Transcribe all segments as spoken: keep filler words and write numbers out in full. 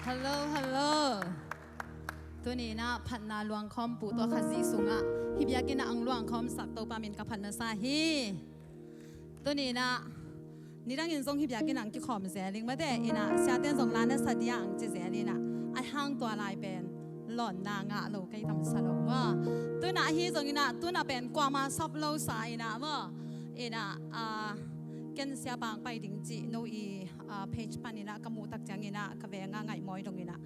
Hello, hello. Tuni inah phatna luangkhawm puh tawh Khazih sungah hih biakinn ah ang luangkhawm sak Topa min ka phat masa hi. Tuni inah nidangin zong hih biakinn ah ang kikhawm zel ing mate, inah siaten zong la na sa dia ang ci zel inah, ahi hang tua lai pen lawnna ngah lo kei tam sa lo maw. Tuna ahi zong inah tuna pen kuama sap lo sa inah maw. Inah, ah, ken siapa ang pai ding cih no i, ah, page pan inah ka muh tak ciang inah ka veng a ngaih mawi dong inah,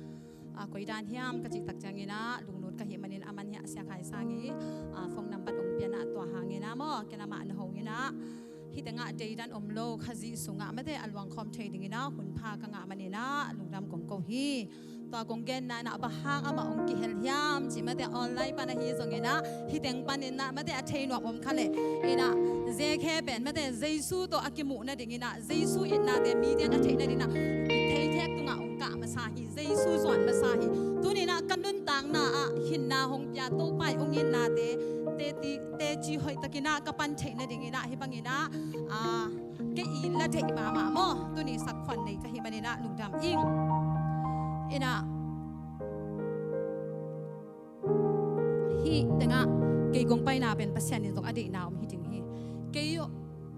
ah, koi dan hiam ka cih tak ciang inah lunglut ka hih manin aman hiah Sia Khai Sang i, ah, phone number ong pian ah tua hang inah maw ken amah na ho inah hih tengah deidan om lo Khazih sungah mate a luangkhawm thei ding inah hun pha ka ngah man inah lungdam kong ko hi. Tua kong genna inah bang hang amah ong kihel hiam cih mate online pan ahi zong inah hih teng pan inah mate a thei nuam om kha leh inah zia khe pen mate Jesu tawh a kimuh nading inah Jesu itnate mite in a theih nading inah thei thek tungah ong kah masa hi, Jesu zuan masa hi. Tuni inah ka nuntakna ah hinna hong pia Topa i ong itnate teci, teci hoih tak inah ka pan theih nading inah hih bang inah, ah, kei i la deih mahmah maw. Tuni sakkhuan nei ka hih man inah lungdam ing. Inah hih tengah kei kong paina pen Pasian in zong a deihna om hi ding hi. Kei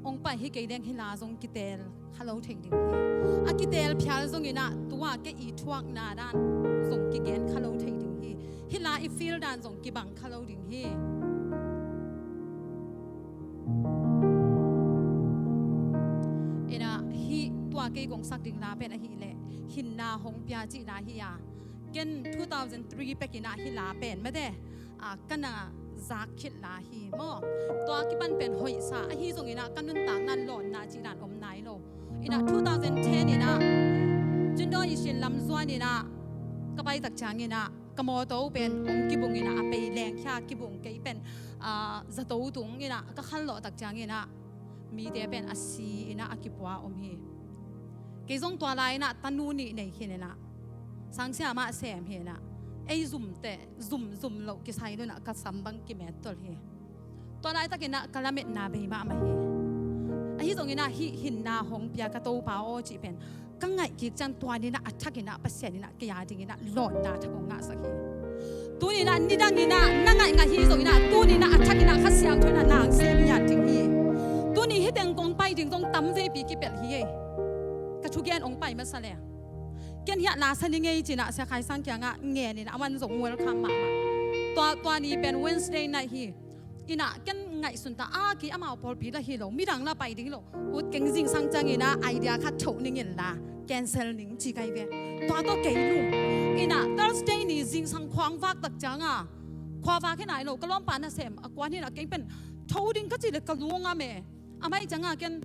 ong pai hi kei leng hih la zong kitel kha lo thei ding hi. A kitel phial zong inah tua kei i thuakna dan zong kigen kha lo thei ding hi. Hih la i feel dan zong kibang kha lo ding hi. Inah hih tua kei kong sak ding la pen ahih leh hinna hong pia cihna hi a, ken two thousand three pek inah hih la pen mate, ah, ka na zak khit la hi maw. Tua kipan pen hoih sa ahi zong inah ka nuntakna lawnna cih dan om nai lo. Inah two thousand ten inah Chindaw i sin lam zuan inah ka pai tak ciang inah ka mawtaw pen ong kibung inah a pei leng khia kibung kei pen, ah, zato tung inah ka khanlawh tak ciang inah mite pen a si inah a kipua om hi. Kei zong tua lai inah tanu nih nei khin inah sangsia mah sem hi inah ei zum teh zum zum loh kisai lo inah ka sam bang kimet tol hi. Tua laitak inah ka lametna bei mahmah hi. Ahi zong inah hih hinna hong pia ka Topa aw cih pen ka ngaih kik ciang tua ni inah a thak inah Pasian inah kei a ding inah lawnna thak hong ngahsak hi. Tuni inah nidang inah na ngaih ngah hi zong inah tuni inah a thak inah Kha Siangtho inah nang sem ngiat ding hi. Tuni hih teng kong pai ding zong tam veipi kipelh hi ei. Ka thugen ong pai masa le ken hiah la sa ning ei ci inah Sia Khai Sang kiangah ngen inah aman zong welcome mahmah. Tua, tua ni pen Wednesday night hi. Inah ken ngaihsun ta a kei amau pawlpi la hi lo midang la pai ding lo. Ut keng zingsang ciang inah idea khat thoh ning inla cancel ning ci kai ve. Tua tawh kei lum. Inah Thursday ni zingsang khuang vak tak ciang a khua vak hi nai lo ka lawmpa nasem a kuan hi inah kei pen tho ding ka ci le ka lungam e. A mai ciang a ken,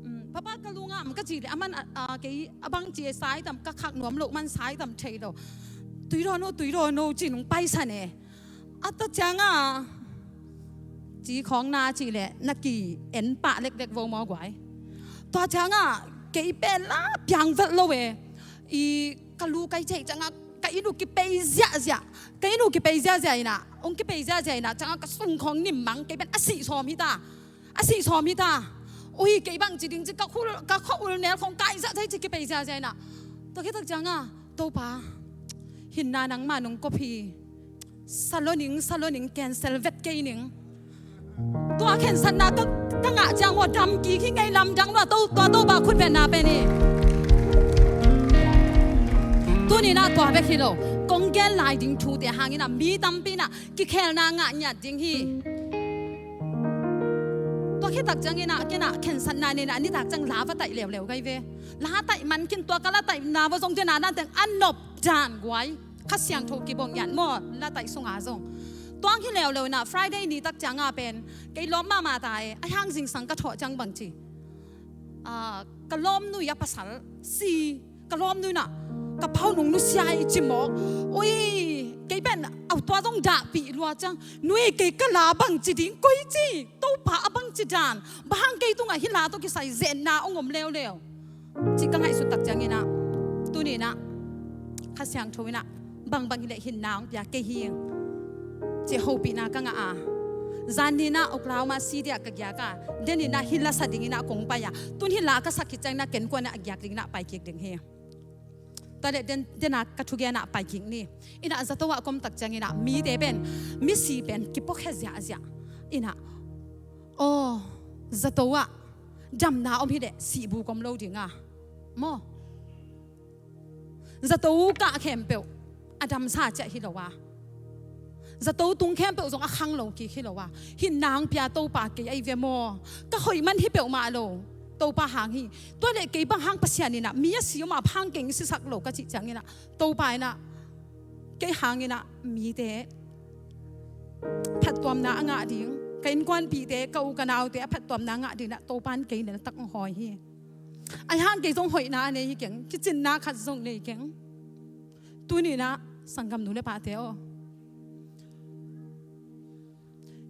mm, papa ka lungam ka ci le aman a, a, kei a bang ci e sai tam ka khak nuam lo man sai tam thei lo. Tui dawn o, tui dawn o ci nung paisan e. A ta ciang a ci khawng na ci le na ki en pah leklek vo maw guai. Tua ciang a kei pen la piang vet lo e. I ka lu kai cei ciang a ka inn uh kipei ziahziah. Ka inn uh kipei ziahziah inah ong kipei ziahziah inah ciang a ka sung khawng nim mang kei pen a sih sawm hi ta. A sih sawm hi ta. Ui kei bang ci ding ci ka khul ka khua ul nel khawng kai ziah thei ci kipei ziahziah inah. Tua khit tak ciang a Topa hinna nangma nong kop hi. Sa lo ning, sa lo ning, cancel vet kei ning. Tua khensatna ka, ka ngah ciang ua dam kik hi ngei lamdang lua to, tua Topa khutbetna pen hi. Tuni inah tua bek hi lo. Kong gen lai ding thute hang inah mi tampi inah kikhelna ngah ngiat ding hi. Tua khit tak ciang inah ken ah khensatna nei inah nitak ciang la va taih leuleu gai ve. La taih man khin tua ka la taihna va zong dena nanteng a nop dan guai. Kha Siangtho kibawng ngiat maw la taih sunga zong. Tuang hi leuleu inah Friday ni tak ciang a pen kei lawm mahmah ta e, a hiang zingsang ka thawh ciang bang ci. Ah, ka lawmnui a pasal si, ka lawmnui inah ka pau nung nusia i ci mawk. Ui, kei pen au tua zong dahpih lua ciang nui kei ka la bang ci ding koi ci. Topa a bang ci dan bang hang kei tungah hi la tawh kisai zenna ong om leuleu. Cih ka ngaihsut tak ciang inah tuni inah Kha Siangtho inah bangbang hileh hinna hong pia kei hi. Cih hopihna ka ngah a, zan ni inah Oklahoma City ah ka giak a, den inah hi la sa ding inah kong pai a, tun hi la ka sak khit ciang inah ken kuan ah a giak ding inah pai kik ding hi. Tua leh den, den a ka thugen ah pai kik ni. Inah zato ah ka om tak ciangin ah mite pen, misi pen kipuakhia ziahziah. Inah, aw, zato ah damna om hi leh sih buk om lo ding a, maw? Zato kah khempeuh a damsa ciah hi lo a, zato tung khempeuh zong a khang lo kik hi lo a, hinna hong pia Topa kei ahi ve maw? Ka hoih man hi peuhmah lo, Topa hang hi. Tua leh kei bang hang Pasian inah mi a si om a hang kei hong sisak lo ka cih ciangin ah, Topa inah kei hang inah mite phattuamna a ngah ding, ka innkuanpihte, ka u ka naute a phattuamna a ngah ding inah Topa in kei na tak hong hawi hi. Ahi hang kei zong hoihna a nei hi keng, kicinna khat zong nei keng. Tuni inah sanggam nu le pate aw,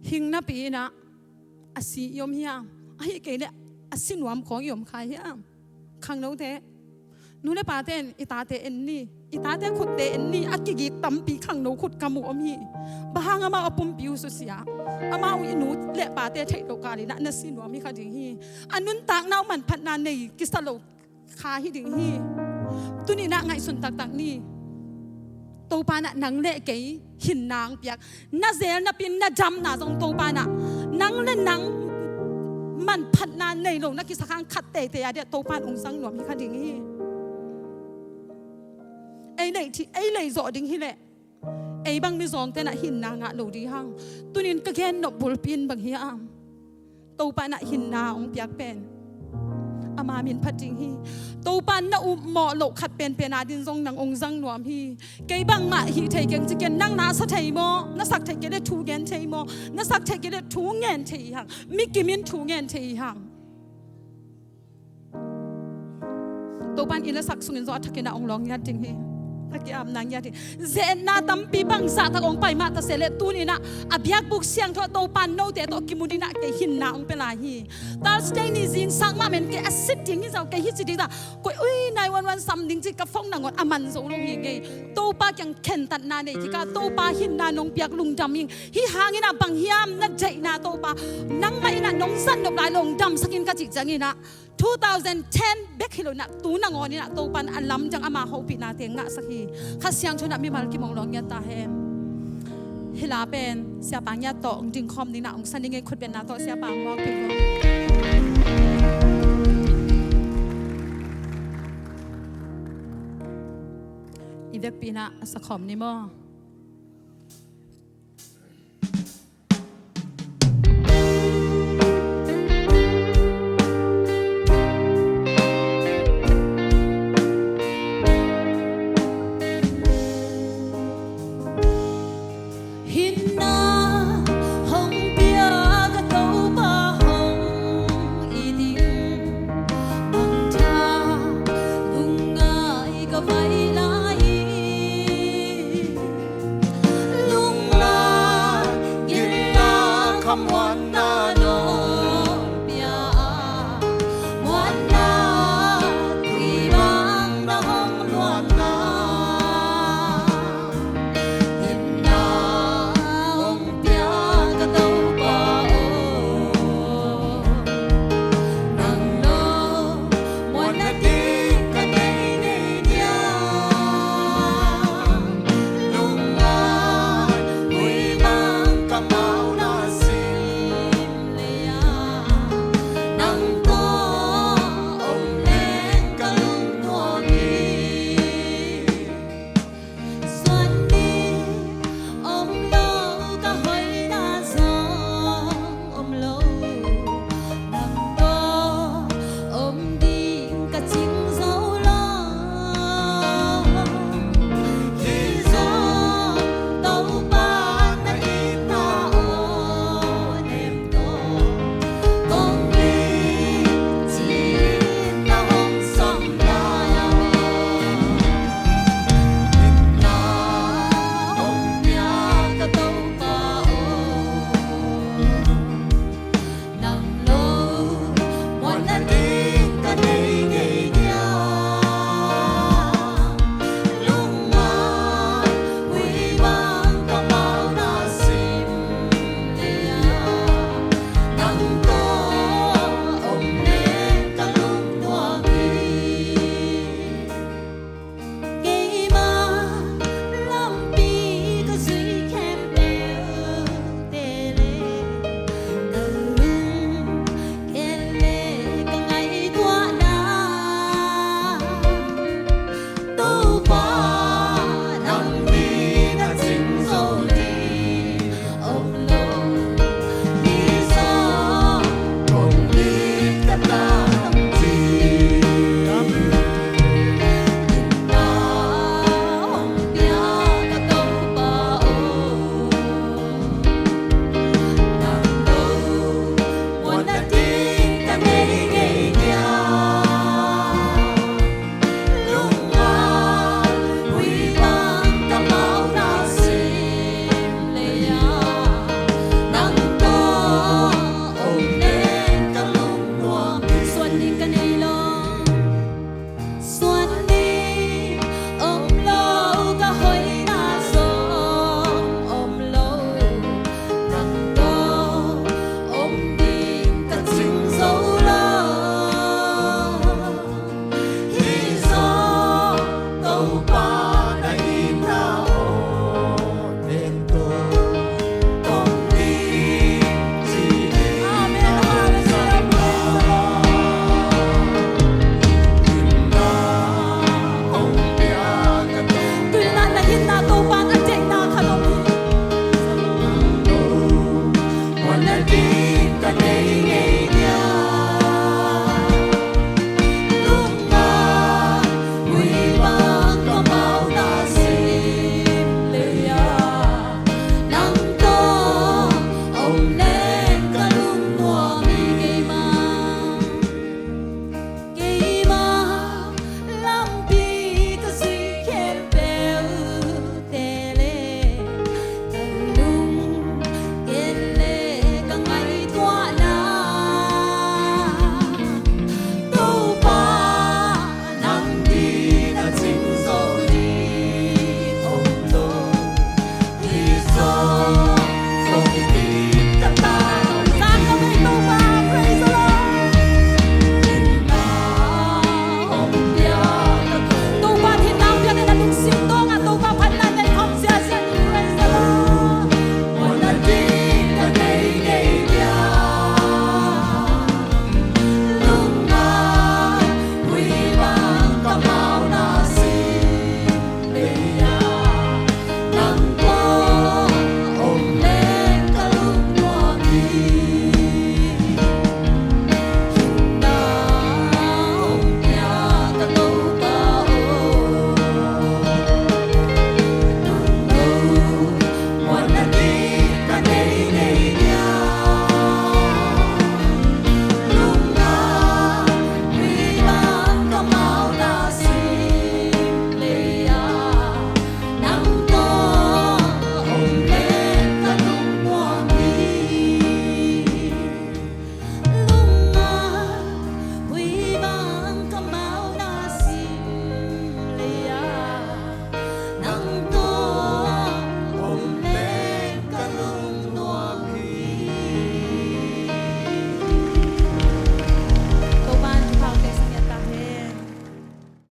hing napi inah a si i om hiam? Ahih kei leh a si nuam khawng i om kha hiam? Khangnote, nu le pate in i tate en ni, i tate khutte en ni, a kigik tampi khangno khut ka mu om hi. Bang hang amau a pumpi uh susia, amau i nu le pate theih loh kal inah na si nuam hi kha ding hi. A nuntakna uh manphatna nei kisa lo kha hi ding hi. Tuni inah ngaihsun taktak ni. Topa inah nang le kei hinna hong piak, na zel napi in na damna zong Topa inah nang le nang manphatna nei lo na kisak hang khat teitei a diah Topa in hong zang nuam hi kha ding hi. Ei lei thi, ei lei zawh ding hi leh ei bang mizawngte inah hinna ngah lo ding hang. Tuni in ka gen nop bulpi in bang hiam? Topa inah hinna hong piak pen ama min phat ding hi. Topa in na upmawh loh khat penpen a din zong nang hong zang nuam hi. Kei bangmah hih thei keng ci ken, nang na sa thei maw? Na sak thei kei leh thu ngen thei maw? Na sak thei kei leh thu ngen thei hang. Mi kim in thu ngen thei hang. Topa in i lasak sungin zong a thak inah hong lawng ngiat ding hi. A ki-apna ngiat hi. Ze-etna tampi bangzah tak hong pai mah ta se leh tuni inah a biakbuk siangtho ah Topa in note tawh kimu ding inah kei hinna hong pia lai hi. Thursday ni zingsang mah men kei a sit ding hi zah, kei hi ci ding zah, koi ui nine one one sam ding ci ka phone nangawn a man zo lo hi ngei. Topa kiang khentatna nei kik a, Topa hinna nong piak lungdam ing. Hih hang inah bang hiam na deihna Topa, nangmah inah nong zat nop lai lo hong damsak in ka cih ciangin ah two thousand ten bek hi lo inah tu nangawn inah Topa in a lamdang ama hopihnate ngahsak hi. Kha Siangtho inah mimal kim hong lawng ngiat ta hen. Hih la pen Siapa ngiat tawh hong dingkhawm ding inah hong san ing ei, khutbetna tawh Siapa hong mawk pih vo. I vekpi inah a sakhawm ni maw?